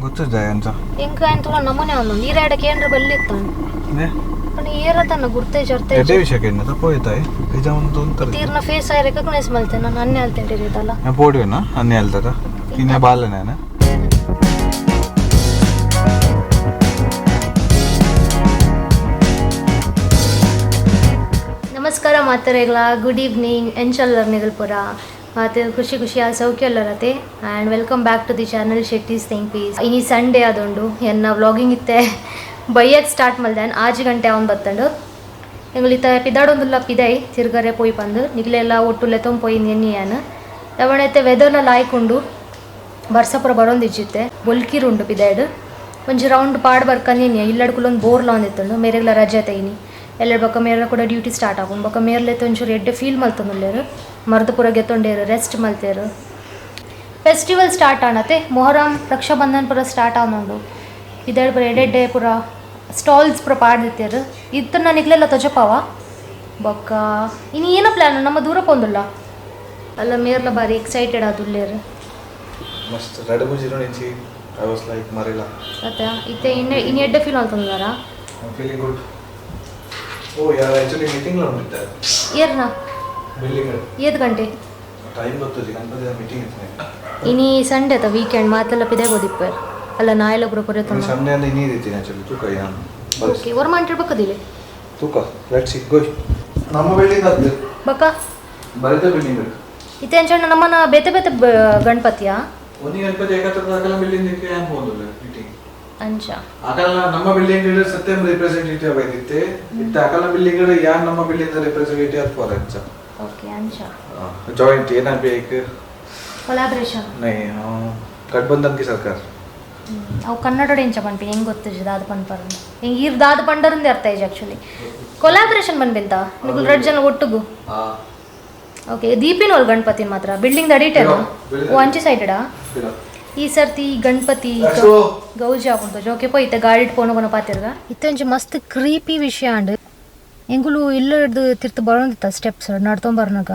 ಗೊತ್ತಿದೆ ಅಂತ ಎಂಕ ಎಂತಲ ನಮೂನೆ ಒಂದು ನೀರಾಡ ಕೇಂದ್ರ ಬಲ್ಲಿ ಇತ್ತಾನೆ. ಪಂಡ ಏರ ತನ್ನ ಗುರ್ತೇ ಜರ್ತೆ. ಎಡ್ಡೆ ವಿಷಯ ಕೇಂದ್ರ ತಪ್ಪೋಯ್ತಾಯಿ ನಿಜ ಒಂದು ಒಂಥರ. ತೀರ್ನ ಫೇಸ್ ಆಯ್ ರೆಕಗ್ನೈಸ್ ಮಲ್ತೆ ನಾನು ಅನ್ನೆ ಅಲ್ತೇಂಟಿರಿದಲ್ಲ. ನಾನು ಪೋಡುವೆನಾ ಅನ್ನೆ ಅಲ್ದದ ತಿನ್ನೆ ಬಾಲ ನಾನು. ನಮಸ್ಕಾರ ಮಾತರೆಗಳ, ಗುಡ್ ಈವ್ನಿಂಗ್. ಎಂಚಲ್ಲರ್ ನಿಗಲ್ಪುರ ಮಾತೆ ಖುಷಿ ಖುಷಿ ಆ ಸೌಖ್ಯಲ್ಲರತೆ and welcome back to the channel Shetty's think peace. ಇನಿ ಸಂಡೇ ಅದೊಂಡು ಎನ್ನ ವ್ಲಾಗಿಂಗ್ ಇತ್ತೆ ಬೈಯಕ್ಕೆ ಸ್ಟಾರ್ಟ್ ಮಲ್ದೆ ಆಜಿ ಗಂಟೆ ಅವನು ಬತ್ತಂಡು. ಎಂಗಳು ಇತ್ತ ಪಿದಾಡೊಂದುಲ್ಲ ಪಿದೈ ತಿರ್ಗರೆ ಪೋಯ್ ಪಂದು ನಿಗ್ಲೆಲ್ಲ ಒಟ್ಟು ಲೆತ್ತೊಂದು ಪೋಯಿ ಎನ್ನಿಯಾನು ತವಣೈತೆ ವೆದರ್ಲ ಲಾಯ್ಕೊಂಡು ಬರ್ಸಪುರ ಬರೋಂದಿಜ್ಜಿತ್ತೆ ಬೊಲ್ಕಿರುಂಡು ಪಿದಾಯ್ಡು ಒಂಜಿ ರೌಂಡ್ ಪಾಡ್ ಬರ್ಕಂದಿನಿ ಇಲ್ಲಡ್ಕುಲೊಂದು ಬೋರ್ಲ ಒಂದಿತ್ತಂಡು ಮೇರೆಗ್ಲ ರಜೆ ತೈನಿ ಎಲ್ಲರ ಬೊಕ್ಕ ಮೇರೆಲ ಕೂಡ ಡ್ಯೂಟಿ ಸ್ಟಾರ್ಟ್ ಆಪುಂಡು ಬೊಕ್ಕ ಮೇರ್ಲೆತ್ತ ಒಂಚೂರು ಎಡ್ಡೆ ಫೀಲ್ ಮಲ್ತೊಂದುಲ್ಲೆರ್ ಮರ್ದ್ ಪೂರ ಗೆತ್ತೊಂಡೇರು rest ಮಲ್ತೇರು. Festival start ಆಣತೆ Muharram Rakshabandhan ಪೂರ ಸ್ಟಾರ್ಟ್ ಆವೊಂದುಂಡು. ಇದರ ಪೂರ ಎಡ್ಡೆಡ್ಡೆ ಪೂರ ಸ್ಟಾಲ್ಸ್ ಪೂರ ಪಾಡ್ದಿತ್ತೇರು ಇತ್ತು ನಾನು ಇಗ್ಲೆಲ್ಲ ತೊಜಪಾವ ಬೊಕ್ಕ ಇನ್ನು ಏನ ಪ್ಲ್ಯಾನ್ ನಮ್ಮ ದೂರ ಪೋಂದುಲ್ಲ ಅಲ್ಲ ಮೇರ್ಲ ಬಾರಿ ಎಕ್ಸೈಟೆಡ್ ಆದುಲ್ಲೇರು. ಮಸ್ತ್ ರಡ್ ಮೂಜಿ ನಿಂಚಿ I was like ಮರಿಲ್ಲ. ಅತ್ತ ಇತ್ತೆ ಇನ್ನು ಇನ್ನು ಎಡ್ಡೆ ಫೀಲ್ ಆಲ್ತೊಂದುಲ್ಲಾರ. I feeling good. ಓ ಯಾರ್ ಆಕ್ಚುಲಿ ಮೀಟಿಂಗ್ ಉಂಟಿದ್ದಾರೆ. ಏರ್ನ? ಬಿಲ್ಡಿಂಗ್. ಏದು ಗಂಟೆ? ಟೈಮ್ ಗೊತ್ತಿದೆ, ಗಣಪತಿ ಮೀಟಿಂಗ್ ಇತ್ತು. ಇನಿ ಸಂಡೆ ಅತ್ತ ವೀಕೆಂಡ್ ಮಾತೆಲ್ಲ ಪಿದೆ ಗೋದಿಪ್ಪರ್ ಅಲ್ಲ ನಾಯೆಲ್ಲ ಪೂರ ಕೊರೆತೊಂದು. ಸಂಡೇ ಅಂದ್ರೆ ಇನ್ನೀ ರೀತಿ ಆಕ್ಚುಲಿ ತೂಕ ಯಾನ್. ಓಕೆ ಒರ್ ಮಂಟಿರ್ಬೇಕದಿಲ್ಲ. ತೂಕ let's see ಗೋ ನಮ್ಮ ಬಿಲ್ಡಿಂಗ್ ಅದು. ಬಕ್ಕ ಬರಿತ ಬಿಲ್ಡಿಂಗ್. ಇತ್ತೆ ಅಂಚಣ್ಣ ನಮ್ಮನ ಬೇತೆ ಬೇತೆ ಗಣಪತಿಯಾ? ಒಂದಿ ಗಣಪತಿ ಏಕತ್ರ ಅಕಲ ಬಿಲ್ಡಿಂಗ್ ಯಾನ್ ಹೋದಲ್ಲ ಮೀಟಿಂಗ್. ಅಂಚ. ಅಕಲ ನಮ್ಮ ಬಿಲ್ಡಿಂಗ್ ಸತ್ಯಂ ರಿಪ್ರೆಸೆಂಟೇಟಿವ್ ಬೈದಿತ್ತೆ ಇತ್ತೆ ಅಕಲ ಬಿಲ್ಡಿಂಗ್ ಯಾನ್ ನಮ್ಮ ಬಿಲ್ಡಿಂಗ್ ರಿಪ್ರೆಸೆಂಟೇಟಿವ್ ಅದು ಫಾರ್ ಅಂಚ. ಓಕೆ ಅಂಚ. ಜಾಯಿಂಟ್ ಏನ ಬೇಕು. ಕೊಲಾಬ್ರೇಷನ್. ನೈ ಗಠಬಂಧನ್ ಕಿ ಸರ್ಕಾರ. ಅವು ಕನ್ನಡ ಎಂಚ ಪನ್ಪಿ ಹೆಂಗೆ ಗೊತ್ತಿಜಿ ದಾದ ಪನ್ಪರ್ ಹಿಂಗೆ ಈರ್ ದಾದ ಪಂಡರಂದೇ ಅರ್ಥ ಇಜ್ಜಿ. ಆ್ಯಕ್ಚುಲಿ ಕೊಲಾಬ್ರೇಷನ್ ಪನ್ಪಿಂತ ನಿಗುಲ್ ರಡ್ಡ್ ಜನ ಒಟ್ಟುಗು. ಓಕೆ ದೀಪಿನ ಒಲ್ ಗಣಪತಿನ ಮಾತ್ರ ಬಿಲ್ಡಿಂಗ್ ಅಡಿಟೇನ? ಓ ಅಂಚೆ ಸೈಡಾ? ಈ ಸರ್ತಿ ಗಣಪತಿ ಗೌಜಿ ಆಪುಂಡು. ಜೋಕೆ ಪೋಯಿ ಇತ್ತೆ ಗಾಡಿ ಪೋನ ಕೊನ ಪಾತಿರ್ಗ. ಇತ್ತೆ ಒಂಜಿ ಮಸ್ತ್ ಕ್ರೀಪಿ ವಿಷಯ ಅಂಡ್ ಎಂಗುಲು ಇಲ್ಲ ಹಿಡ್ದು ತಿರ್ತು ಬರೋಂದಿತ್ತ ಸ್ಟೆಪ್ಸ್ ನಡ್ತೊಂಬರ್ನಾಗ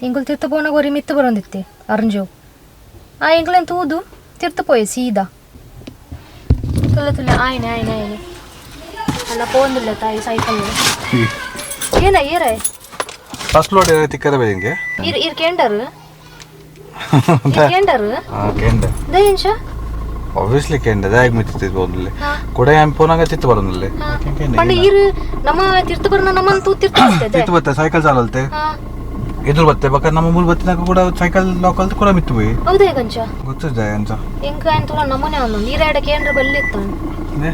ಎಂಗುಲು ತಿರ್ತು ಪೋನಾಗ ಒರಿ ಮಿತ್ತು ಬರೋಂದಿತ್ತೆ ಅರಂಜು ಆ ಎಂಗುಲೆನ್ ತೂದು ತಿರ್ತು ಪೋಯೆ ಸೀದಾ ತುಲೆ ತುಲೆ ಆಯ್ನೆ ಆಯ್ನೆ ಆಯ್ನೆ ಅಲ್ಲ ಪೋಂದುಲ್ಲ ತಾಯಿ ಸೈಕಲ್ ಏನ ಏರ. First load ತಿಕ್ಕರೆ ಬೇಂಗೆ. ಇರ್ ಇರ್ ಕೇಂಡರ್ ಇರ್ ಕೇಂಡರ್. ಹಾ ಕೆಂಡ. ದಯಂಶ. ಆಬ್ವಿಯಸ್ಲಿ ಕೆಂಡ ದಾಗ್ ಮಿತ್ತಿತ್ತು ಬಂದಲ್ಲಿ ಕೂಡ ಯಾನ್ ಪೋನಾಗ ತಿತ್ತು ಬರೋದಿಲ್ಲ. ಪಂಡ ಇರು ನಮ್ಮ ತಿರ್ತು ಬರೋಣ ನಮ್ಮನ್ ತೂ ತಿರ್ತು ಬರ್ತದೆ. ತಿತ್ತು ಬತ್ತೆ ಸೈಕಲ್ ಚಾಲಲ್ತೆ ಎದುರು ಬತ್ತೆ ಬಕ್ಕ ನಮ್ಮ ಮೂರು ಬತ್ತಿನಾಗ ಕೂಡ ಸೈಕಲ್ ಲೋಕಲ್ ಕೂಡ ಮಿತ್ತು ಪೋಯಿ. ಹೌದೇ ಗಂಚ? ಗೊತ್ತಿದೆ ಅಂಚ. ಎಂಕ ಎಂತಲ ನಮೂನೆ ಒಂದು ನೀರಾಡ ಕೇಂದ್ರ ಬಲ್ಲಿ ಇತ್ತಾನೆ.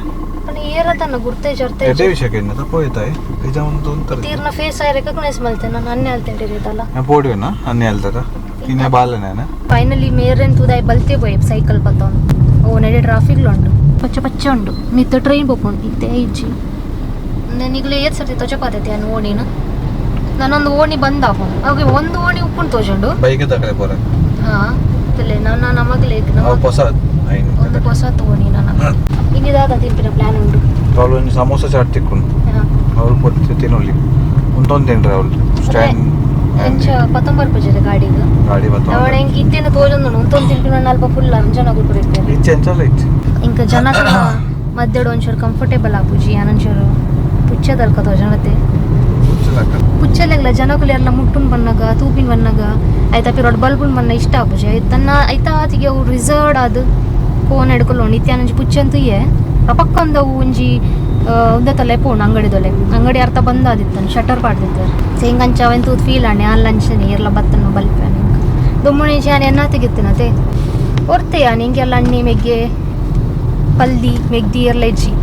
ಪಂಡ ಏರ ತನ್ನ ಗುರ್ತೇ ಜರ್ತೆ. ಎಡ್ಡೆ ವಿಷಯ ಕೇಂದ್ರ ತಪ್ಪೋಯ್ತಾಯಿ ನಿಜ ಒಂದು ಒಂಥರ. ತೀರ್ನ ಫೇಸ್ ಆಯ್ ರೆಕಗ್ನೈಸ್ ಮಲ್ತೆ ನಾನು ಅನ್ನೆ ಅಲ್ತೇಂಟಿರಿದಲ್ಲ. ನಾನು ಪೋಡುವೆನಾ ಅನ್ನೆ ಅಲ್ದದ ತಿನ್ನೆ ಬಾಲ ನಾನು. ಫೈನಲಿ ಮೇರೆನ್ ತೂದಾಯ್ ಬಲ್ತೆ ಪೋಯ್ ಸೈಕಲ್ ಪತ್ತೊಂದು. ಓ ನೆಡೆ ಟ್ರಾಫಿಕ್ ಉಂಡು ಪಚ್ಚ ಪಚ್ಚ ಉಂಡು ಮಿತ್ತ ಟ್ರೈನ್ ಪೋಪುಂಡು ಇತ್ತೆ ಇಜ್ಜಿ. ನಿಗ್ಲು ಏತ್ ಸರ್ತಿ ತೊಜಪಾತೈತಿ ಅನ್ ಓಣಿನ ನಾನೊಂದು ಓಣಿ ಬಂದಾಪು ಅವಾಗ ಒಂದು ಓಣಿ ಉಪ್ಪುಂಡು ತೋಜುಂಡು. ಬೈಕ್ ತಕಲೆ ಪೋರೆ. ಹಾ ತುಲೆ ನನ್ನ ನಮಗ್ಲೇ ಅವು ಹೊಸ ಒಂದು ಹೊಸ ಓಣಿ ನನ್ನ ಇನ್ನಿದಾದ ತಿನ್ಪಿನ ಪ್ಲಾನ್ ಉಂಡು. ಅವಳು ಒಂದು ಸಮೋಸ ಚಾಟ್ ತಿಕ್ಕೊಂಡು ಅವಳು ಪೊತ್ತು ತಿನ್ನೊಲ್ಲಿ ಉಂಟೊಂದು ತಿನ್ರೆ ಅವಳು ಸ್ಟ್ಯಾಂಡ್. ಎಂಚ ಪತ್ತೊಂಬತ್ತು ಪೂಜೆ ಗಾಡಿಗೆ. ಗಾಡಿ ಬತ್ತ. ಅವಳ ಎಂಕ್ ಇತ್ತೇನ ತೋಜೊಂದು ಉಂತೊಂದು ತಿನ್ಪಿನ ಅಲ್ಪ ಫುಲ್ ಜನ ಗುರುಪುರ. ಇಚ್ಚೆ ಅಂಚಲ್ಲ ಇಚ್ಚೆ. ಇಂಕ ಜನ ಮಧ್ಯಡು ಒಂಚೂರು ಕಂಫರ್ಟೇಬಲ್ ಆಪುಜಿ ಒಂಚೂರು ಪುಚ್ಚದಲ್ಕ ತೋಜನತೆ. ಪುಚ್ಚಲೆಗ್ಲ ಜನಕುಲು ಎಲ್ಲ ಮುಟ್ಟುನ್ ಬನ್ನಗ ತೂಪಿನ ಬನ್ನಗ ಆಯ್ತಾ ಪಿರೋಡ್ ಬಲ್ಬುನ್ ಬನ್ನ ಇಷ್ಟ ಆಪುಜಿ ತನ್ನ ಐತಾ ಆತಿಗೆ ಅವು ರಿಸರ್ವ್ಡ್ ಆದ್ ಫೋನ್ ಎಡ್ಕೊಲ್ಲೋಣ ಇತ್ತೆ ಒಂಜಿ ಪುಚ್ಚಂತೂ ಇಯೆ ರಪಕ್ಕಂದವು ಒಂಜಿ ಉಂದೆತಲೆ ಪೋಣ ಅಂಗಡಿದೊಲೆ ಅಂಗಡಿ ಅರ್ಥ ಬಂದ್ ಆದಿತ್ತನ್ ಶಟರ್ ಪಾಡ್ದಿತ್ತಾರೆ ಹಿಂಗಂಚ ಅವೆನ್ ತೂತ್ ಫೀಲ್ ಆಣೆ ಅಲ್ಲ ಅಂಚನೆ ಇರ್ಲ ಬತ್ತನ್ನು ಬಲ್ಪೆ ನಿಂಗೆ ದೊಮ್ಮಣಿ ಜಾನ್ ಎನ್ನ ತೆಗಿತ್ತಿನತೆ ಒರ್ತೆ ಯಾನ್ ಹಿಂಗೆಲ್ಲ ಅಣ್ಣಿ ಮೆಗ್ಗೆ ಪಲ್ದಿ ಮೆಗ್ದಿ ಇರ್ಲ ಇಜ್ಜಿ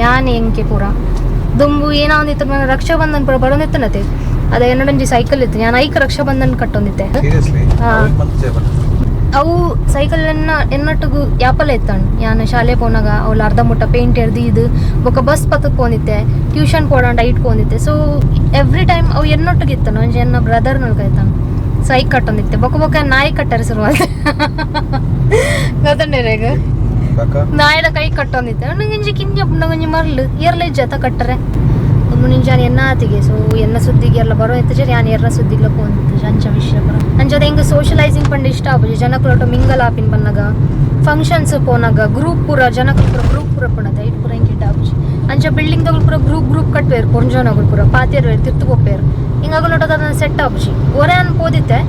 ಯಾನ್ ಎಂಕೆ ಪೂರ ದುಂಬು ಏನೋ ಒಂದಿತ್ತು ನನ್ನ ರಕ್ಷಾಬಂಧನ್ ಪೂರ ಬರೋದಿತ್ತನತೆ ಅದ ಎನ್ನಡೊಂಜಿ ಸೈಕಲ್ ಇತ್ತು ನಾನು ಐಕ್ ರಕ್ಷಾಬಂಧನ್ ಕಟ್ಟೊಂದಿತ್ತೆ. ಸೀರಿಯಸ್ಲಿ? ಹಾ. ಅವು ಸೈಕಲ್ ಎನ್ನ ಎನ್ನೊಟ್ಟಿಗೂ ಯಾಪಲ ಇತ್ತಾಣ್ ಯಾನ್ ಶಾಲೆ ಪೋನಾಗ ಅವಳು ಅರ್ಧ ಮುಟ್ಟ ಪೇಂಟ್ ಎರ್ದು ಇದು ಬೊಕ್ಕ ಬಸ್ ಪತ್ತಕ್ ಪೋಂದಿತ್ತೆ ಟ್ಯೂಷನ್ ಪೋಡಾಂಡ ಐಟ್ ಪೋಂದಿತ್ತೆ. So every time ಅವು ಎನ್ನೊಟ್ಟಿಗೆ ಇತ್ತನು ಒಂಜಿ ಎನ್ನ ಬ್ರದರ್ ನೊಳ್ಕಾಯ್ತಾನು ಸೈಕ್ ಕಟ್ಟೊಂದಿತ್ತೆ ಬೊಕ್ಕ ಬೊಕ್ಕ ನಾಯಿ ಕಟ್ಟರೆ ಶುರು ಗೊತ್ತಂಡೇಗ. ಬಕ್ಕ ನಾಯಿದ ಕೈ ಕಟ್ಟೊಂದಿತ್ತೆ ನಂಗೊಂಜಿ ಕಿಂಜ ನಂಗೊಂಜಿ ಮರ್ಲು ಏರ್ಲ ಜತ ಕಟ್ಟರೆ. ಮುನಿಂಜಾನ್ ಎನ್ನ ಆತಿಗೆ ಸೊ ಎನ್ನ ಸುದ್ದಿಗೆ ಎಲ್ಲ ಬರೋ ಎತ್ತಜರ್ ಯಾನ್ ಎರ್ರ ಸುದ್ದಿಗ್ಲ ಪೋಂದಿತ್ತು ಅಂಚ ವಿಷಯ ಪೂರ. ಅಂಚದ ಹೆಂಗೆ ಸೋಷಲೈಸಿಂಗ್ ಪಂಡ ಇಷ್ಟ ಆಪುಜಿ ಜನಕುಲೊಟ್ಟು ಮಿಂಗಲ್ ಆಪಿನ ಪನ್ನಗ ಫಂಕ್ಷನ್ಸ್ ಪೋನಾಗ ಗ್ರೂಪ್ ಪೂರ ಜನಕುಲು ಪೂರ ಗ್ರೂಪ್ ಪೂರ ಪುಣದ ಐಟ್ ಪೂರ ಹಿಂಗೆ ಇಡ್ಡ ಆಪುಜಿ. ಅಂಚ ಬಿಲ್ಡಿಂಗ್ ದಗುಲು ಪೂರ ಗ್ರೂಪ್ ಗ್ರೂಪ್ ಕಟ್ವೇರು ಪೊಂಜೋನಗುಲು ಪೂರ ಪಾತೇರು ತಿರ್ತು ಪೋಪೇರು ಹಿಂಗಾಗಲೊಟ್ಟು ಅದನ್ನ ಸೆಟ್ ಆಪುಜಿ. ಒರೆ ಅನ್ ಪೋದಿತ್ತೆ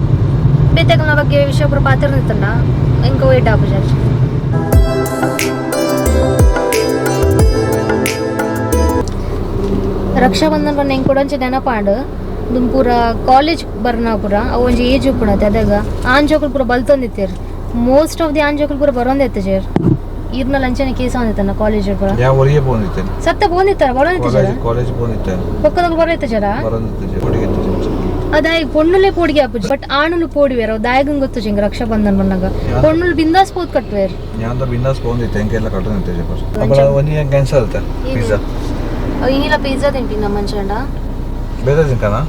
ಬೇತೆಗಲ್ನ ಬಗ್ಗೆ ವಿಷಯ ಪೂರ ಪಾತಿರ್ನಿತ್ತಂಡ ಇಂಕ ಎಡ್ಡ ಆಪುಜಿ ಅರ್ಜಿ. ರಕ್ಷಾಬಂಧನ ಪಂಡ ಎಂಕ್ ಕುಡೊಂಚಿ ನೆನಪಾಂಡ್ ದುಂಬು ಪೂರ ಕಾಲೇಜ್ ಬರ್ನ ಪೂರ ಅವು ಒಂಜಿ ಏಜ್ ಉಪ್ಪುಣತೆ ಅದಾಗ ಆಂಜೋಕುಲು ಪೂರ ಬಲ್ತೊಂದಿತ್ತೆರ್ most of the ಆಂಜೋಕುಲು ಪೂರ ಬರೊಂದಿತ್ತಜೆರ್ ಈರ್ನ ಅಂಚನೆ ಕೇಸ್ ಆಂದಿತ್ತನ ಕಾಲೇಜ್ ಪೂರ. ಯಾ ಒರಿಯೇ ಪೋಂದಿತ್ತೇನೆ ಸತ್ತ ಪೋಂದಿತ್ತರ ಬರೊಂದಿತ್ತಜರ ಕಾಲೇಜ್ ಪೋಂದಿತ್ತೇನೆ ಪಕ್ಕದಾಗ ಬರೋಯ್ತಜರ ಬರೊಂದಿತ್ತೆ ಒಟ್ಟಿಗೆ ಅದಾಯ್ ಪೊಣ್ಣುಲೆ ಪೋಡಿಗೆ ಆಪುಜಿ ಬಟ್ ಆಣುಲು ಪೋಡಿವೇರ ದಾಯಗಂಗ್ ಗೊತ್ತು ಜಿಂಗ್ ರಕ್ಷಾಬಂಧನ್ ಬಂದಾಗ ಪೊಣ್ಣುಲು ಬಿಂದಾಸ್ ಪೋದ್ ಕಟ್ಟುವೇರ್. ಯಾಂದ ಬಿಂದಾಸ್ ಪೋಂದಿತ್ತೆ ಎಂಕೆಲ್ಲ ಕಟ್ಟೊಂದಿತ್ತೆ ಅಪ್ಪಳ ಒಂಜಿ ಕ್ಯಾನ್ಸಲ್ ಆತ ಪಿಜ್ಜಾ. ಇನಿಲ ಪಿಜ್ಜಾ ತಿಂಪಿ ನಮ್ಮ ಮಂಚಂಡ ಬೇರೆ ತಿಂಕನಾ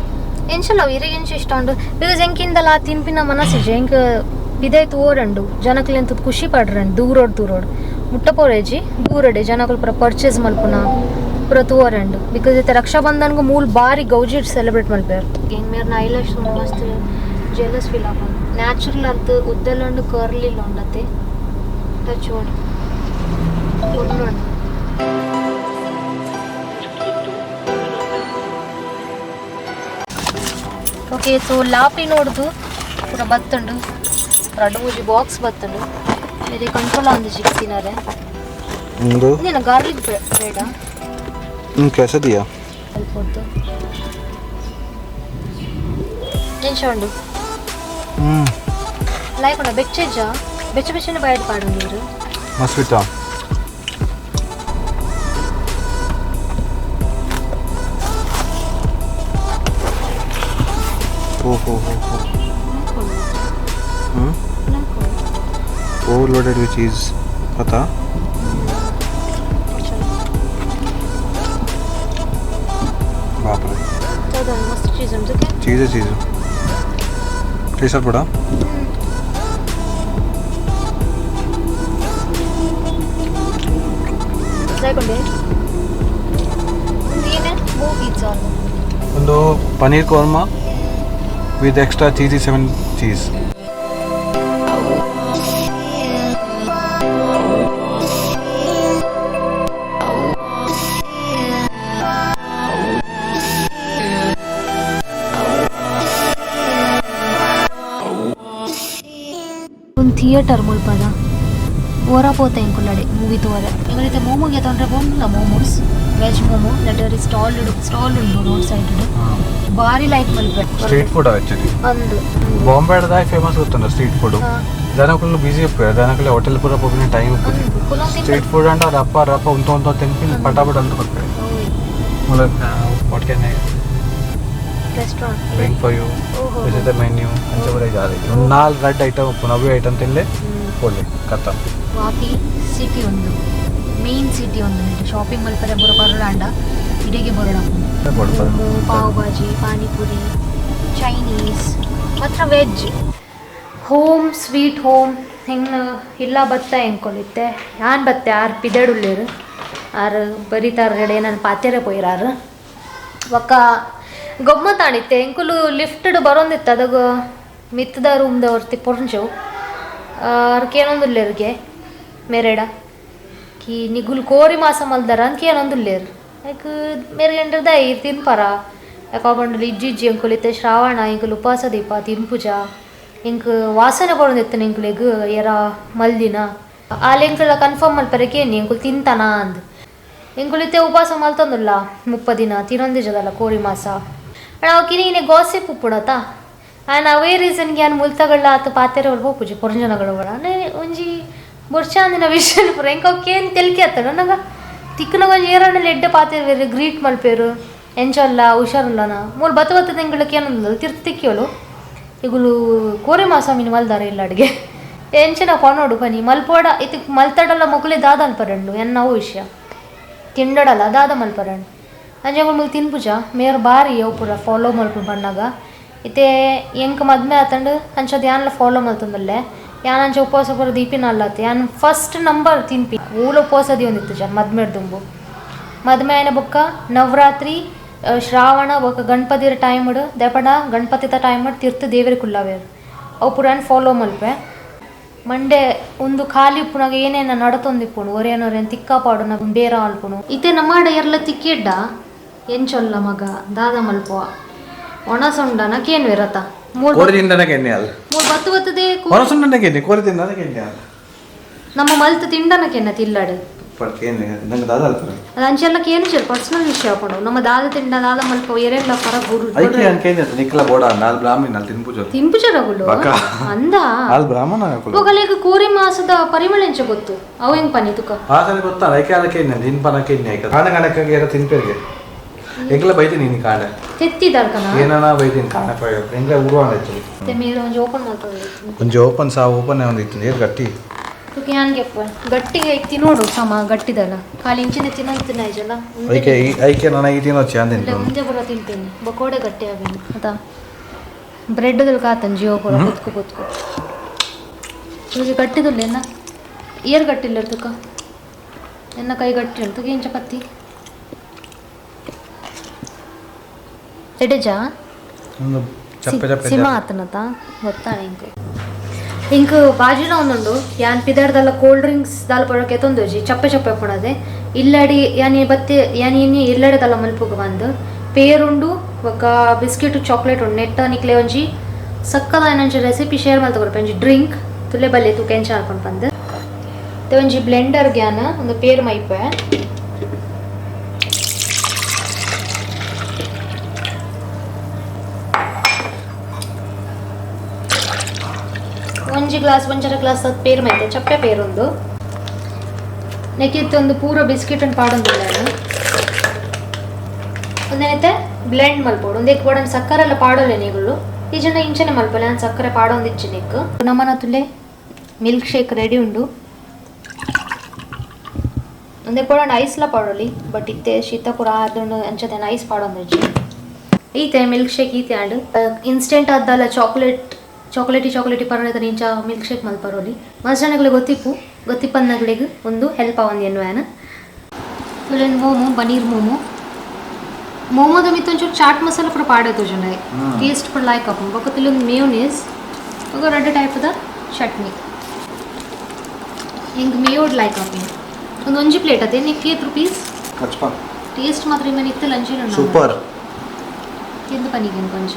ಎಂಚಲ ಇರೆಗ್ ಎಂಚ ಇಷ್ಟ ಉಂಡು because ಎಂಕಿಂದಲ ಆ ತಿನ್ಪಿನ ಮನಸ್ಸಿಜೆ ಎಂಕ್ ಬಿದೈ ತೋರಂಡು ಜನಕ್ಲೆ ಎಂತ ಖುಷಿ ಪಡ್ರಂಡು ದೂರೋಡ್ ದೂರೋಡ್ ಮುಟ್ಟ ಪೋರೇಜಿ ದೂರಡೆ ಜನಕುಲು ಪೂರ ಪರ್ಚೇಸ್ ಮಲ್ಪುನ ಪೂರ ತೋರಂಡು because ಇತ್ತೆ ರಕ್ಷಾಬಂಧನ್ಗೂ ಮೂಲ ಬಾರಿ ಗೌಜಿಟ್ ಸೆಲೆಬ್ರೇಟ್ ಮಲ್ಪೇರು. ಹೆಂಗ್ ಮೇರ್ನ ಐಲ್ಯಾಶ್ ಮಸ್ತ್ ಜೆಲಸ್ ಫೀಲ್ ಆಪುಂಡು ನ್ಯಾಚುರಲ್ ಅರ್ಥ ಉದ್ದಲುಂಡು ಕರ್ಲಿ ಉಂಡತ್ತೆ ಟಚ್ ಓಡ್ ಉಂಡು. ಓಕೆ ಸೊ ಲಾಪಿ ನೋಡ್ದು ಪೂರ ಬತ್ತುಂಡು ರಡ್ಡು ಮೂಜಿ ಬಾಕ್ಸ್ ಬತ್ತುಂಡು ಬೇರೆ ಕಂಟ್ರೋಲ್ ಆಂದು ಜಿಗ್ ತಿನ್ನರೆ. ಒಂದು ನೀನು ಗಾರ್ಲಿಕ್ ಬೇಡ कैसे दिया ಸ್ವಲ್ಪ ಹೊತ್ತು ಎಂಚ ಉಂಡು ಲೈಕ್ ಉಂಡ ಬೆಚ್ಚೆಜ್ಜ ಬೆಚ್ಚ ಬೆಚ್ಚನೆ ಬಾಯ್ಡ್ ಪಾಡುಂಡು ಇವರು. ಮಸ್ತ್ ಬಿಟ್ಟ ಓಹೋ ಹೋ ಹೋ overloaded with cheese पता बाप रे. ಮಸ್ತ್ ಚೀಸ್ ಉಂಟು. चीज़ है चीज़ टेस्ट बड़ा. ಲೈಕ್ ಉಂಡೆ ಏನೇ ಮೂ ಪಿಜ್ಜಾ ಒಂದು paneer korma with extra cheesy 7 cheese. ಒಂದು ಥಿಯೇಟರ್ ಮುಲ್ಪದ ಓರ ಪೋತ ಎಂಕುಲ್ಲಡೆ ಮೂವಿ ತೋರೆ ಎಂಗಳೈತೆ ಮೋಮೋಗೆ ತೊಂದರೆ ಬೋಂಡುಲ್ಲ momos veg momo letter stall ಇಡು ಸ್ಟಾಲ್ ಉಂಡು ರೋಡ್ ಸೈಡ್ ಇಡು ಬಾರಿ ಲೈಕ್ ಮಲ್ಪೆ street food actually ಅಂದು ಬಾಂಬೆಡ್ದಾಯ್ ಫೇಮಸ್ ಗೊತ್ತುಂಡ ಸ್ಟ್ರೀಟ್ ಫುಡ್. ಜನಕುಲು ಬಿಸಿ ಇಪ್ಪೆ ಜನಕುಲು ಹೋಟೆಲ್ ಪೂರ ಪೋಪಿನ ಟೈಮ್ ಇಪ್ಪುಜಿ. ಸ್ಟ್ರೀಟ್ ಫುಡ್ ಅಂಡ ರಪ್ಪ ರಪ್ಪ ಉಂತ ಉಂತ ತಿನ್ಪಿನ ಪಟಾಪಟ ಅಂತ ಕೊಡ್ತಾರೆ. What can I restaurant bring for you? This is the menu. ಅಂಚ ಬರ ಜಾರಿ ಒಂದು ನಾಲ್ಕು ರೆಡ್ ಐಟಮ್ ಉಪ್ಪು ನವ್ಯ ಐಟಮ್ ತಿನ್ಲೆ ಪೋಲೆ ಕತ್ತ. ವಾಪಿ ಸಿಟಿ ಒಂದು ಮೇನ್ ಸಿಟಿ ಒಂದು ಶಾಪಿಂಗ್ ಮಲ್ಪರೆ ಬರೋ ಬರೋಡಾಂಡ ಇಡೀಗೆ ಬರೋಣ. ಮೋಮೋ ಪಾವ್ ಭಾಜಿ ಪಾನಿಪುರಿ ಚೈನೀಸ್ ಮಾತ್ರ veg home sweet home ಹಿಂಗೆ ಇಲ್ಲ ಬತ್ತ ಎಂಕೊಲಿತ್ತೆ ಯಾನ್ ಬತ್ತೆ ಆರು ಪಿದಡುಲ್ಲೇರು ಆರು ಬರಿತಾರ ನಾನು ಪಾತೆರೆ ಪೋಯಿರಾರು ಒಕ್ಕ ಗೊಮ್ಮತಾಣಿತ್ತೆ ಎಂಕುಲು ಲಿಫ್ಟ್ ಬರೋಂದಿತ್ತು ಅದಾಗ ಮಿತ್ತದ ರೂಮ್ದ ಹೊರ್ತಿ ಪೊರ್ಂಜವು ಅರ್ಕೇನೊಂದುಲ್ಲೇರ್ಗೆ ಮೇರೆಡ ಕಿ ನಿಗುಲ್ ಕೋರಿ ಮಾಸ ಮಲ್ದಾರ ಅಂತ ಏನೊಂದುಲ್ಲೇರು ಲೈಕ್ ಮೇರೆಗೆಂಡ್ರದ ಇರ್ ತಿನ್ಪರ ಯಾಕೆ ಇಜ್ಜಿ ಇಜ್ಜಿ ಎಂಕುಲಿತ್ತೆ ಶ್ರಾವಣ ಎಂಕುಲು ಉಪವಾಸ ದೀಪ ತಿನ್ಪುಜ ಎಂಕ್ ವಾಸನೆ ಬರೋದಿತ್ತು ಎಂಕುಲೆಗ್ ಎರ ಮಲ್ದಿನ ಆಲ್ ಎಂಕುಲ ಕನ್ಫರ್ಮ್ ಮಲ್ಪರಕ್ಕೆ ಎಂಕುಲು ತಿಂತಾನ ಅಂದ್ ಎಂಕುಲಿತ್ತೆ ಉಪವಾಸ ಮಲ್ತೊಂದುಲ್ಲ 30 ದಿನ ತಿನ್ನೊಂದಿಜದಲ್ಲ ಕೋರಿ ಮಾಸ ಅಣ್ಣ ಕಿನಿ ಇನಿ ಗಾಸಿಪ್ ಉಪ್ಪುಡತ ಆ್ಯಂಡ್ ಅವೇ ರೀಸನ್ಗೆ ಯಾನ್ ಮುಲ್ತಗಳ ಆತ ಪಾತೆರೆ ಹೋಪುಜಿ ಪೊರಂಜನಗಳು ಒಂಜಿ ಬೊರ್ಚಾಂದಿನ ವಿಷಯ ಪೂರ ಎಂಕ ಕೇನ್ ತೆಲ್ಕೆ ಆತಡ ನಂಗ ತಿಕ್ಕನ ಒಂಜಿ ಏರಣ್ಣಲ್ಲಿ ಎಡ್ಡೆ ಪಾತೆರೆ ಗ್ರೀಟ್ ಮಲ್ಪೇರು ಎಂಚಲ್ಲ ಹುಷಾರುಲ್ಲನ ಮೂಲು ಬತ್ತ ಬತ್ತ ತಿಂಗಳಕ್ಕೆ ಏನೊಂದಿಲ್ಲ ತಿರ್ತು ತಿಕ್ಕಿಯೋಳು ಇಗುಲು ಕೋರಿ ಮಾಸ ಮೀನು ಮಲ್ದಾರ ಇಲ್ಲ ಅಡುಗೆ ಎಂಚಿನ ಪನೋಡು ಪನಿ ಮಲ್ಪೋಡ ಇತ್ತಿಕ್ ಮಲ್ತಡಲ್ಲ ಮೊಕಲೆ ದಾದ ಅನ್ಪರಂಡು ಎನ್ನವು ವಿಷಯ ತಿಂಡಡಲ್ಲ ದಾದ ಮಲ್ಪರಂಡು ಅಂಜೆ ಮುಲ್ ತಿನ್ಪುಜ ಮೇರ್ ಬಾರಿ ಅವು ಪೂರ ಫಾಲೋ ಮಲ್ಪು ಬಣ್ಣಾಗ ಇತ್ತೆ ಎಂಕ್ ಮದ್ಮೆ ಆತಂಡು ಅಂಚದ ಯಾನ್ಲ ಫಾಲೋ ಮಲ್ತಂದಲ್ಲೇ ಯಾನ್ ಅಂಚ ಉಪವಾಸ ಪೂರ ದೀಪಿನ ಅಲ್ಲತ್ತೆ ಯಾನ್ ಫಸ್ಟ್ ನಂಬರ್ ತಿನ್ಪಿ ಊಲ ಉಪವಾಸ ಒಂದಿತ್ತು ಜನ ಮದ್ಮೆಡ್ ದುಂಬು ಮದ್ಮೆ ಆಯ್ನ ಬೊಕ್ಕ ನವರಾತ್ರಿ Shravana ಬೊಕ ಗಣಪತಿರ ಟೈಮ್ ದೇಪಂಡ ಗಣಪತಿದ ಟೈಮ್ ತಿರ್ತು ದೇವರ ಕುಲ್ಲವೇರು ಅವು ಪೂರ ಫಾಲೋ ಮಲ್ಪೆ. ಮಂಡೆ ಒಂದು ಖಾಲಿ ಉಪ್ಪುನಾಗ ಏನೇನ ನಡತೊಂದಿಪ್ಪುಂಡು ಒರೇನೊರೇನು ತಿಕ್ಕ ಪಾಡುನ ಬೇರ ಮಲ್ಪುನು ಇತ್ತೆ ನಮ್ಮಾಡ ಎರ್ಲ ತಿಕ್ಕಿಡ್ಡ ಎಂಚೊಲ್ಲ ಮಗ ದಾದ ಮಲ್ಪುವ ಒಣಸುಂಡನ ಕೇನ್ವಿರತ ಮೂರು ಕೋರಿ ತಿಂಡನ ಕೆನ್ನೆ ಅಲ್ಲ ಮೂರು ಬತ್ತು ಬತ್ತದೆ. ಒಣಸುಂಡನ ಕೆನ್ನೆ, ಕೋರಿ ತಿಂಡನ ಕೆನ್ನೆ ಅಲ್ಲ. ನಮ್ಮ ಮಲ್ತು ತಿಂಡನ ಕೆನ್ನ ತಿಲ್ಲಡು. ಕೇನ್ನೆ ನಂಗೆ ದಾದ ಅಲ್ಪ. ಅದು ಅಂಚೆಲ್ಲ ಕೇನು ಚಲ್ ಪರ್ಸನಲ್ ವಿಷಯ ಆಪುಂಡು. ನಮ್ಮ ದಾದ ತಿಂಡ ದಾದ ಮಲ್ಪ ಎರೆಲ್ಲ ಪರ ಗುರು. ಐಕೆ ಅನ್ಕೇನೆ ನಿಕ್ಲ ಬೋಡ ನಾಲ್ ಬ್ರಾಹ್ಮಣ ಅಲ್ಲಿ ತಿನ್ಪುಜ. ತಿಂಪುಜರಗುಲು ಅಂದ. ಅಲ್ಲಿ ಬ್ರಾಹ್ಮಣ ಅಕುಲು. ಬೊಕಲೇಗ್ ಕೋರಿ ಮಾಸದ ಪರಿಮಳ ಎಂಚ ಗೊತ್ತು ಅವು ಹೆಂಗ್ ಪನಿ ತುಕ. ಆ ಸರಿ ಗೊತ್ತಾ ಐಕೆ ಅದಕ್ಕೆ ತಿನ್ಪನ ಕೆನ್ನೆ ಐಕ ಕಾಣ ಕಣಕ್ಕೆ ಏರ ತಿನ್ಪೇರಿಗೆ ಎಂಗ್ಲ ಬೈತೀನಿ ನೀನು ಕಾಣ. ತೆತ್ತಿದಾರ್ಕನ. ಏನನ ಬೈತೀನಿ ಕಾಣ ಎಂಗ್ಲ ಉರುವಾಣ ಇತ್ತು. ಮತ್ತೆ ಮೇರೆ ಒಂಜಿ ಓಪನ್ ಮಾಡ್ತದೆ. ಒಂಜಿ ಓಪನ್ ಸಾ ಓಪನ್ ಒಂದು ಇತ್ತು ನೀರು ಗಟ್ಟಿ. ತುಕ ಯಾನ್ಗೆ ಗಟ್ಟಿಗೆ ಐತಿ ನೋಡು ಸಮ ಗಟ್ಟಿದಲ್ಲ ಖಾಲಿ ಇಂಚಿನ ತಿನ್ನಂತಿನ ಐಜಲ್ಲ. ಐಕೆ ಐಕೆ ನನಗೆ ತಿನ್ನೋಚಿ ಅಂದಿನ. ಇಲ್ಲ ಮುಂದೆ ಬರೋ ತಿಂತೀನಿ ಬಕೋಡೆ ಗಟ್ಟಿ ಆಗೇನು ಅದ ಬ್ರೆಡ್ದಲ್ಲಿ ಕಾತನ್ ಜಿಯೋ ಪೂರ ಕುತ್ಕು ಕುತ್ಕು ಒಂಜಿ ಗಟ್ಟಿದುಲ್ಲ ಎನ್ನ ಏರ್ ಗಟ್ಟಿಲ್ಲ ತುಕ ಎನ್ನ ಕೈ ಗಟ್ಟಿ ಉಂಟು ತುಕ ಏನು ಚಪಾತಿ ಎಡೆಜಾ. ಒಂದು ಚಪ್ಪೆ ಚಪ್ಪೆ. ಸಿಮ ಆತನತ ಗೊತ್ತಾ ಇಂಕ್ ಇಂಕ್ ಬಾಜಿನ ಒಂದುಂಡು ಯಾನ್ ಪಿದಾರ್ದಲ್ಲ ಕೋಲ್ಡ್ ಡ್ರಿಂಕ್ಸ್ ದಾಲ್ ಪಡೋಕೆ ತೊಂದೋಜಿ ಚಪ್ಪೆ ಚಪ್ಪೆ ಪುಣದೆ ಇಲ್ಲಡಿ ಯಾನ್ ಈ ಬತ್ತೆ ಯಾನ್ ಇನಿ ಇಲ್ಲಡೆದಲ್ಲ ಮಲ್ಪುಗ ಬಂದು ಪೇರುಂಡು ಬೊಕ್ಕ ಬಿಸ್ಕೆಟ್ ಚಾಕ್ಲೇಟ್ ಉಂಡು ನೆಟ್ಟ ನಿಕ್ಲೆ ಒಂಜಿ ಸಕ್ಕದ ಒಂಜಿ ರೆಸಿಪಿ ಶೇರ್ ಮಲ್ತ ಕೊರ್ಪೆ ಒಂಜಿ ಡ್ರಿಂಕ್ ತುಲೆ ಬಲ್ಲೆ ತೂಕ ಎಂಚ ಅನ್ಕೊಂಡು ಬಂದು ಮತ್ತೆ ಒಂಜಿ ಬ್ಲೆಂಡರ್ ಗ್ಯಾನ ಒಂದು ಪೇರ್ ಮೈಪೆ ಒಂಜಿ ಗ್ಲಾಸ್ ಒಂಜರ ಗ್ಲಾಸ್ ಅದು ಪೇರ್ ಮೈತೆ ಚಪ್ಪೆ ಪೇರೊಂದು ನೆಕ್ಕಿತ್ತು ಒಂದು ಪೂರ ಬಿಸ್ಕೆಟ್ ಒಂದು ಪಾಡೊಂದಿಲ್ಲ ಒಂದೇನೈತೆ ಬ್ಲೆಂಡ್ ಮಲ್ಪೋಡು ಒಂದೇ ಬೋಡನ್ ಸಕ್ಕರೆ ಎಲ್ಲ ಪಾಡೋಲೆ ನೀಗಳು ಈ ಜನ ಇಂಚನೆ ಮಲ್ಪೊಲೆ ನಾನು ಸಕ್ಕರೆ ಪಾಡೊಂದು ಇಜ್ಜಿ ನೆಕ್ ನಮ್ಮನ ತುಲೆ milk shake ready ಉಂಡು. ಒಂದೇ ಬೋಡನ್ ಐಸ್ಲ ಪಾಡೋಲಿ ಬಟ್ ಇತ್ತೆ ಶೀತ ಪೂರ ಆದುಂಡು ಅಂಚದೇನು ಐಸ್ ಪಾಡೊಂದು ಇಜ್ಜಿ. ಈತೆ ಮಿಲ್ಕ್ ಶೇಕ್ ಈತೆ ಆಂಡ್ ಇನ್ಸ್ಟೆಂಟ್ ಆದ್ದಲ್ಲ ಚಾಕ್ಲೇಟ್ ಚಾಕ್ಲೇಟಿ ಚಾಕ್ಲೇಟಿ ಪರೋಣ ಇಂಚ ಮಿಲ್ಕ್ ಶೇಕ್ ಮಲ್ಪರೋಲಿ ಮಸ್ತ್ ಜನಗಳಿಗೆ ಗೊತ್ತಿಪ್ಪು ಗೊತ್ತಿಪ್ಪನ್ನಗಳಿಗೆ ಒಂದು ಹೆಲ್ಪ್ ಆವಂದು ಎನ್ನುವೇನ. ತುಲೆನ್ ಮೋಮೋ ಪನೀರ್ ಮೋಮೋ ಮೋಮೋದ ಮಿತ್ತ ಒಂಚೂರು ಚಾಟ್ ಮಸಾಲ ಪೂರ ಪಾಡೋದು ಜನ ಟೇಸ್ಟ್ ಪೂರ ಲೈಕ್ ಆಪುಂಡು ಬೊಕ್ಕ ತುಲೊಂದು ಮೇಯೋನೀಸ್ ಬೊಕ ರಡ್ಡ್ ಟೈಪ್ದ ಚಟ್ನಿ ಹಿಂಗೆ ಮೇಯೋಡ್ ಲೈಕ್ ಆಪುಂಡು ಒಂದು ಒಂಜಿ ಪ್ಲೇಟ್ ಅದೇ ನಿಕ್ ಏತ್ ರುಪೀಸ್ ಟೇಸ್ಟ್ ಮಾತ್ರ ಇಮ್ಮನ್ ಇತ್ತು ಲಂಚ್. ಸೂಪರ್. ತಿಂದು ಪನಿಗೆ ಕೊಂಚ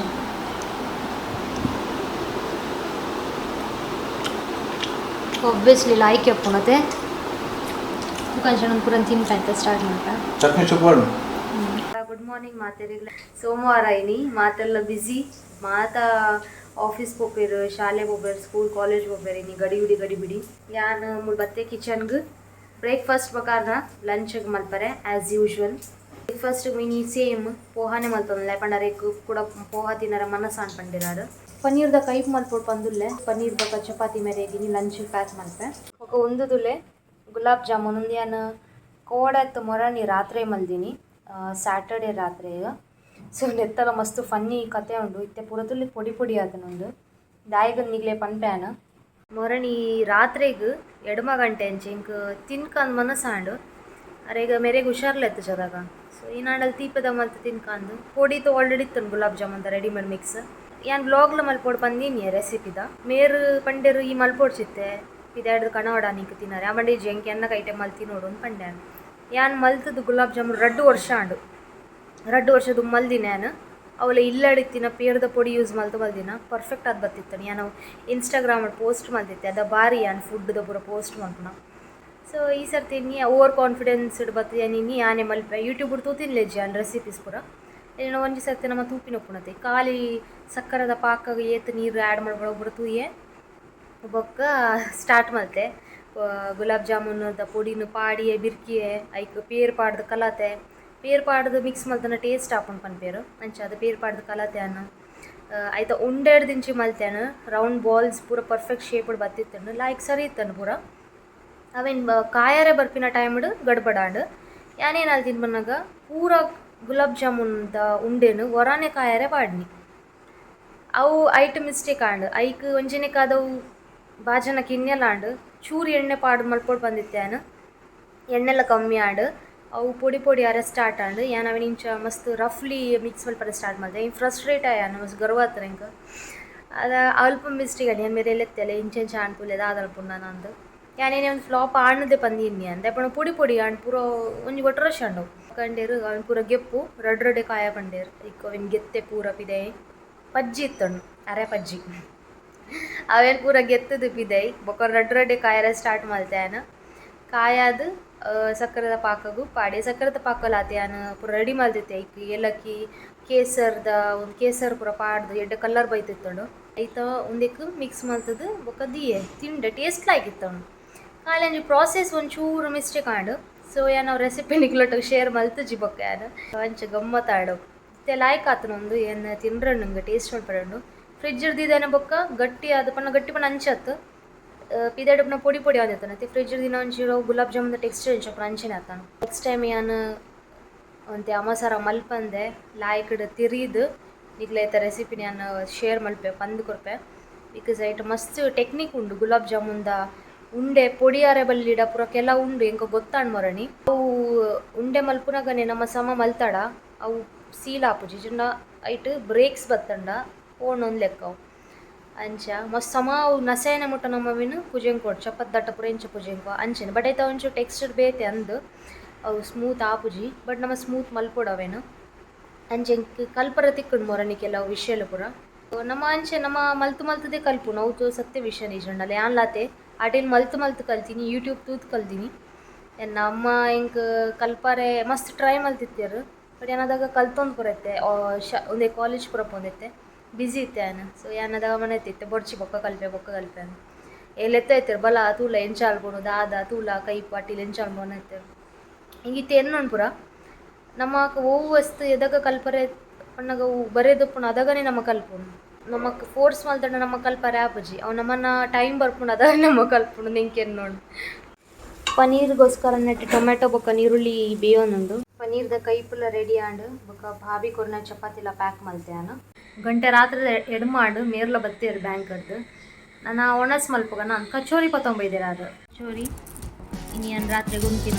ಒಬ್ವಿಯಸ್ಲಿ ಲೈಕ್ ಎಪ್ಪುಣತೆ ಕಂಚನ ಪೂರ ತಿನ್ಪೆ ಸ್ಟಾರ್ಟ್ ಮಾಡ್ಪ. ಚಟ್ನಿ super. Good morning ಮಾತೆರಿಗ್ಲ ಸೋಮವಾರ ಐನಿ ಮಾತೆಲ್ಲ ಬ್ಯುಸಿ ಮಾತಾ ಆಫೀಸ್ ಪೋಪೇರು ಶಾಲೆ ಪೋಪೇರು ಸ್ಕೂಲ್ ಕಾಲೇಜ್ ಪೋಪೇರು ಇನಿ ಗಡಿ ಬಿಡಿ ಗಡಿ ಬಿಡಿ ಯಾನ್ ಮೂರು ಬತ್ತೆ ಕಿಚನ್ಗೆ ಬ್ರೇಕ್ಫಾಸ್ಟ್ ಬಕಾರ್ನ ಲಂಚ್ಗೆ ಮಲ್ಪರೆ as usual. Breakfast mini same ಪೋಹಾನೆ ಮಲ್ತೊಂದಿಲ್ಲ ಪಂಡರೆ ಕೂಡ ಪೋಹಾ ತಿನ್ನರ ಮನಸ್ಸು ಅನ್ಪಂಡಿರಾರು ಪನ್ನೀರ್ದ ಕೈಪ್ ಮಲ್ಪೊಡು ಪಂದುಲ್ಲೆ ಪನ್ನೀರ್ ಬೊಕ ಚಪಾತಿ ಮೇರೆಗಿನಿ ಲಂಚ್ ಪ್ಯಾಕ್ ಮಲ್ಪೆ ಬೊಕ ಉಂದುದುಲ್ಲೆ ಗುಲಾಬ್ ಜಾಮೂನ್ ಒಂದು ಯಾನ್ ಕೋಡತ್ತು ಮೊರಣಿ ರಾತ್ರಿ ಮಲ್ದಿನಿ ಸ್ಯಾಟರ್ಡೆ ರಾತ್ರಿ. ಸೊ ನೆತ್ತಲ ಮಸ್ತ್ ಫನ್ನಿ ಕತೆ ಉಂಡು ಇತ್ತೆ ಪೂರ ತುಲ್ಲಿ ಪೊಡಿ ಪೊಡಿ ಆತನೊಂದು ದಾಯಿಗ ನಿಗ್ಲೆ ಪನ್ಪ್ಯಾನ ಮೊರಣಿ ರಾತ್ರೆಗ್ ಎಡ್ಮ ಗಂಟೆ ಅಂಚೆ ಇಂಕ್ ತಿನ್ಕಂದ್ ಮನಸ್ಸಾಂಡು ಅರೆಗ ಮೇರೆಗ್ ಹುಷಾರ್ಲೆತ್ತು ಜರಾಗ. ಸೊ ಈನಾಂಡಲ್ ತೀಪದ ಮಲ್ತ್ ತಿನ್ಕಂದು ಪೊಡಿ ತು ಆಲ್ರೆಡಿ ಇತ್ತು ಗುಲಾಬ್ ಜಾಮೂನ್ ರೆಡಿಮೇಡ್ ಮಿಕ್ಸ್ ಯಾನ್ ಬ್ಲಾಗ್ಲ ಮಲ್ಪೊಡು ಪಂದಿನಿ ರೆಸಿಪಿದ ಮೇರು ಪಂಡೆರು ಈ ಮಲ್ಪೊಡು ಚಿತ್ತೆ ಪಿದಾಯ್ದು ಕಣವಡ ನಿಂಕ್ ತಿನ್ನರೆ ಆ ಮಂಡಿ ಜಂಕ್ ಎನ್ನ ಕೈಟೆ ಮಲ್ತಿ ನೋಡು ಅಂದ್ ಪಂಡ್ಯಾನ್ ಯಾನ್ ಮಲ್ತದ್ದು ಗುಲಾಬ್ ಜಾಮೂನ್ ರಡ್ಡು ವರ್ಷ ಆಂಡು ರಡ್ಡು ವರ್ಷದ ಮಲ್ದಿನ ಯಾನ್ ಅವಳ ಇಲ್ಲಡಿತ್ತಿನ ಪೇರ್ದ ಪೊಡಿ ಯೂಸ್ ಮಲ್ತು ಮಲ್ದಿನ ಪರ್ಫೆಕ್ಟ್ ಆದ್ ಬತ್ತಿತ್ತನ ಯಾನ್ ಇನ್ಸ್ಟಾಗ್ರಾಮ್ ಪೋಸ್ಟ್ ಮಲ್ತಿತ್ತೆ ಅದ ಬಾರಿ ಯಾನ್ ಫುಡ್ದ ಪೂರ ಪೋಸ್ಟ್ ಮಲ್ಪುನ. ಸೊ ಈ ಸರ್ತಿ ಇನ್ನಿ ಓವರ್ ಕಾನ್ಫಿಡೆನ್ಸ್ ಬತ್ತು ಯಾನ್ ಇನ್ನಿ ಯಾನೆ ಮಲ್ಪೆ ಯೂಟ್ಯೂಬ್ ತೂತಿನ್ಲೆಜ್ಜಿ ಯಾನ್ ರೆಸಿಪೀಸ್ ಪೂರ ಏನೋ ಒಂಜಿ ಸರ್ತಿ ನಮ್ಮ ತೂಪಿನ ಉಪ್ಪುನತೆ ಖಾಲಿ ಸಕ್ಕರೆದ ಪಾಕಗ್ ಏತ್ ನೀರು ಆ್ಯಡ್ ಮಾಡ್ಬೋಡ ಪೂರ ತೂಯೆ ಬೊಕ್ಕ ಸ್ಟಾರ್ಟ್ ಮಲ್ತೆ ಗುಲಾಬ್ ಜಾಮೂನ್ ದ ಪೊಡಿನ ಪಾಡಿಯೆ ಬಿರ್ಕಿಯೆ ಐಕ್ ಪೇರ್ ಪಾಡ್ದು ಕಲತೆ ಪೇರ್ ಪಾಡ್ದು ಮಿಕ್ಸ್ ಮಲ್ತನ ಟೇಸ್ಟ್ ಆಪುಂಡು ಪನ್ಪೇರು ಅಂಚ ಅದು ಪೇರ್ ಪಾಡ್ದು ಕಲತೆ ಅನ್ನ ಐತ ಉಂಡೆಡ್ ದಿಂಚಿ ಮಲ್ತೇನು ರೌಂಡ್ ಬಾಲ್ಸ್ ಪೂರ ಪರ್ಫೆಕ್ಟ್ ಶೇಪ್ ಬತ್ತಿತ್ತನು ಲೈಕ್ ಸರಿ ಇತ್ತನು ಪೂರ ಅವೇನು ಕಾಯರೆ ಬರ್ಪಿನ ಟೈಮ್ಡ್ ಗಡ್ಬಡಾಂಡ್ ಯಾನೇನು ಅಲ್ತಿನ್ ಬನ್ನಾಗ ಪೂರ ಗುಲಾಬ್ ಜಾಮೂನ್ the ಉಂಡೆನು ಒರಾನೆ ಕಾಯರೆ ಪಾಡ್ನಿ ಅವು ಐಟ್ ಮಿಸ್ಟೇಕ್ ಆಂಡ್ ಐಕ್ ಒಂಜನೆ ಕಾದವು ಬಾಜನ ಕಿನ್ನೆಲ ಆಂಡ್ ಚೂರು ಎಣ್ಣೆ ಪಾಡ್ ಮಲ್ಪೊಡು ಬಂದಿತ್ತೇನು ಎಣ್ಣೆಲ್ಲ ಕಮ್ಮಿ ಆಂಡ್ ಅವು ಪೊಡಿ ಪೊಡಿ ಆರೆ ಸ್ಟಾರ್ಟ್ ಆಂಡ್. ಯಾನ್ ಅವೆನ್ ಇಂಚ ಮಸ್ತ್ ರಫ್ಲಿ ಮಿಕ್ಸ್ ಮಲ್ಪರೆ ಸ್ಟಾರ್ಟ್ ಮಲ್ತೆ. ಇಂಕ್ ಫ್ರಸ್ಟ್ರೇಟ್ ಆಯ ಮಸ್ತ್ ಗರ್ವ ಆತ್ಂಡ್ ಎಂಕ್. ಅದ ಅಲ್ಪ ಮಿಸ್ಟೇಕ್ ಆಂಡ್. ಯಾನ್ ಮೇರೆ ಲೆತ್ತೆಲೆ ಇಂಚ ಇಂಚ ಆಂಡ್ ತೂಲೆ ದಾದ ಮಲ್ಪುಂಡು ನನ ಅಂದ್. ಯಾನ್ ಏನೇ ಒಂಜಿ ಫ್ಲಾಪ್ ಆಂಡ್ದೆ ಪಂದ್ ಎನ್ನಿ ಅಂದ್. ಪಂಡ ಪೊಡಿ ಪೊಡಿ ಆಂಡ್ ಪೂರ ಒಂಜಿ ಒಟ್ರಾಶಿ ಆಂಡ್ ಅವು. ಪಂಡೆರ್ ಅವೆನ್ ಪೂರ ಗೆಪ್ಪು ರಡ್ಡ್ ರಡ್ಡೆ ಕಾಯ ಪಂಡೆರ್. ಐಕ್ ಅವೆನ್ ಗೆತ್ತೆ ಪೂರ ಪಿದಯಿ ಪಜ್ಜಿ ಇತ್ತುಂಡು ಅರೆ ಪಜ್ಜಿ. ಅವೆನ್ ಪೂರ ಗೆತ್ತುದು ಪಿದಯಿ ಬೊಕ ರಡ್ಡ್ ರಡ್ಡೆ ಕಾಯೆರೆ ಸ್ಟಾರ್ಟ್ ಮಲ್ತೆ ಯಾನ್. ಕಾಯಾದ್ ಸಕ್ಕರೆದ ಪಾಕಗು ಪಾಡಿ ಸಕ್ಕರೆದ ಪಾಕಲ ಆತೆ ಯಾನ್ ಪೂರ ರೆಡಿ ಮಲ್ತಿತ್ತೆ. ಐಕ್ ಏಲಕ್ಕಿ ಕೇಸರ್ದ ಒಂದು ಕೇಸರ್ ಪೂರ ಪಾಡ್ದು ಎಡ್ಡೆ ಕಲರ್ ಬೈತಿತ್ತುಂಡು. ಐತ ಉಂದೆಕ್ ಮಿಕ್ಸ್ ಮಲ್ತುದು ಬೊಕ ದೀಯೆ ತಿಂಡೆ ಟೇಸ್ಟ್ ಲಾಯ್ಕ್ ಇತ್ತುಂಡು. ಖಾಲಿ ಒಂಜಿ ಪ್ರಾಸೆಸ್ ಒಂಚೂರು ಮಿಸ್ಟೇಕ್ ಆಂಡ್. ಸೊ ಯಾನ್ ಅವು ರೆಸಿಪಿ ನಿಕ್ಲೊಟ್ಟಿಗೆ ಶೇರ್ ಮಲ್ತುಜಿ ಬೊಕ್ಕ ಯಾನ್. ಅಂಚ ಗಮ್ಮತ್ ಆಂಡ್. ಇತ್ತೆ ಲಾಯ್ಕ್ ಆತುಂಡು ಉಂದು ಏನ್ ತಿಂಡ್ರೆ ಉಂಡು ಟೇಸ್ಟ್ ಮಲ್ಪರೆ ಉಂಡು. ಫ್ರಿಜ್ ದೀದೇನೆ ಬೊಕ್ಕ ಗಟ್ಟಿ ಆದ್ ಪಂಡ ಗಟ್ಟಿ ಪಂಡ ಅಂಚತ್ ಪಿದಯ್ಡ್ ಪುನ ಪೊಡಿ ಪೊಡಿ ಆದಿತ್ತುಂಡು. ಅತ್ತೆ ಫ್ರಿಜ್ ದಿನ ಒಂಚೂರು ಗುಲಾಬ್ ಜಾಮೂನ್ ಟೆಕ್ಸ್ಚರ್ ಇಂಚ ಪೂರ ಅಂಚನೆ ಆತಂಡ್. ನೆಕ್ಸ್ಟ್ ಟೈಮ್ ಯಾನ್ ಒಂತೆ ಅಮಸರ ಮಲ್ಪಂದೆ ಲಾಯ್ಕ್ಡ್ ತಿರಿದ್ ನಿಕ್ಲೆ ಐತ ರೆಸಿಪಿನ್ ಯಾನ್ ಶೇರ್ ಮಲ್ಪೆ ಪಂದ್ ಕೊರ್ಪೆ. Because ಐಟ್ ಮಸ್ತ್ ಟೆಕ್ನಿಕ್ ಉಂಡು ಗುಲಾಬ್ ಜಾಮೂನ್ದ ಉಂಡೆ ಪೊಡಿ ಆರೆ ಬಲ್ಲಿಡ ಪೂರ ಕೆಲವು ಉಂಡು ಎಂಕ್ ಗೊತ್ತಾಂಡ್ ಮೊರಣಿ. ಅವು ಉಂಡೆ ಮಲ್ಪುನಗನೆ ನಮ್ಮ ಸಮ ಮಲ್ತಡ ಅವು ಸೀಲ್ ಆಪುಜಿ ಇಜ್ಜಿಂಡ ಐಟ್ ಬ್ರೇಕ್ಸ್ ಬತ್ತಂಡ ಪೋಂಡು ಲೆಕ್ಕ ಅವು. ಅಂಚ ಮಸ್ತ್ ಸಮ ಅವು ನಸೆನೆ ಮುಟ್ಟ ನಮ್ಮವಿನ ಪೂಜೆಂಗ್ ಕೊಡು ಚಪ್ಪತ್ ದಟ್ಟ ಪೂರ ಇಂಚ ಪೂಜೆಂಕೊ ಅಂಚನೆ. ಬಟ್ ಐತ ಒಂಚೂರು ಟೆಕ್ಸ್ಚರ್ ಬೇತೆ ಅಂದ್ ಅವು ಸ್ಮೂತ್ ಆಪುಜಿ ಬಟ್ ನಮ ಸ್ಮೂತ್ ಮಲ್ಪೊಡು ಅವೆನ್. ಅಂಚ ಎಂಕ್ ಕಲ್ಪರೆ ತಿಕ್ಕುಂಡು ಮೊರಣಿ ಕೆಲವು ವಿಷಯಲು ಪೂರ. ನಮ ಅಂಚೆ ನಮ ಮಲ್ತು ಮಲ್ತುದೇ ಕಲ್ಪುನು ಅವು ಸತ್ಯ ವಿಷಯ ನಿಜಂಡಲ. ಯಾನ್ಲಾತೆ ಅಟೆಲ್ ಮಲ್ತು ಮಲ್ತು ಕಲ್ತೀನಿ ಯೂಟ್ಯೂಬ್ ತೂತ್ ಕಲ್ತೀನಿ. ಎನ್ನ ಅಮ್ಮ ಎಂಕ್ ಕಲ್ಪರೆ ಮಸ್ತ್ ಟ್ರೈ ಮಲ್ತಿತ್ತೆರ್ ಬಟ್ ಯಾನ್ ಅದಗ ಕಲ್ತೊಂದು ಪೂರ ಇತ್ತೆ ಉಂದೇ ಕಾಲೇಜ್ ಪೂರ ಪೋಂದಿತ್ತೆ ಬ್ಯುಸಿ ಇತ್ತೆ ಯಾನ್. ಸೊ ಯಾನ್ ಅದಗ ಮನೆತಿತ್ತೆ ಬೊಡ್ಚಿ ಬೊಕ್ಕ ಕಲ್ಪೆ ಬೊಕ್ಕ ಕಲ್ಪೆ ಅಂದ್. ಲೆತ್ತ ಇತ್ತೆರ್ ಬಲ ತೂಲ ಎಂಚ ಆಲ್ಪುಂಡು ದಾದ ತೂಲ ಕೈ ಪಾಟಿಲ್ ಎಂಚ ಆಲ್ಪುಂಡು ಇತ್ತೆರ್. ಇಂಕ್ ಇತ್ತೆ ಎನ್ನುಂಡು ಪೂರ ನಮಕ್ ಒವು ವಸ್ತು ಎದಗ ಕಲ್ಪರೆ ಪನ್ನಗ ಅವು ಬರೆದುಪ್ಪುಂಡು ಅದಗನೆ ನಮ ಕಲ್ಪುಂಡು. ನಮಕ್ ಫೋರ್ಸ್ ಮಲ್ತಂಡ ನಮ ಕಲ್ಪರೆ ಆಪುಜಿ ಅವು ನಮನ ಟೈಮ್ ಬರ್ಪುಂಡು ಅದಗ ನಮ ಕಲ್ಪುಂಡು ಎಂಕ್ ಎನ್ನುಂಡು. ಪನೀರ್ಗೋಸ್ಕರ ನೆಟ್ ಟೊಮೆಟೊ ಬೊಕ್ಕ ನೀರುಳ್ಳಿ ಬೇಯೊಂದುಂಡು. ಪನೀರ್ದ ಕೈಪುಲ ರೆಡಿ ಆಂಡ್ ಬೊಕ್ಕ ಭಾಬಿ ಕೊರ್ನ ಚಪಾತಿಲ ಪ್ಯಾಕ್ ಮಲ್ತೆ ಯಾನ್. ಗಂಟೆ ರಾತ್ರಿ ಎಡ್ಮ ಆಂಡ್ ಮೇರ್ಲ ಬತ್ತೇರ್ ಬ್ಯಾಂಕ್ ಡ್ದ್. ನನ ಒಣಸ್ ಮಲ್ಪುಗ ನಾನ್ ಕಚೋರಿ ಪತೊಂಬೈದೆರ್ ಆರ್. ಕಚೋರಿ ಇನಿ ಯಾನ್ ರಾತ್ರೆಗ್ ಉಂತಿನ.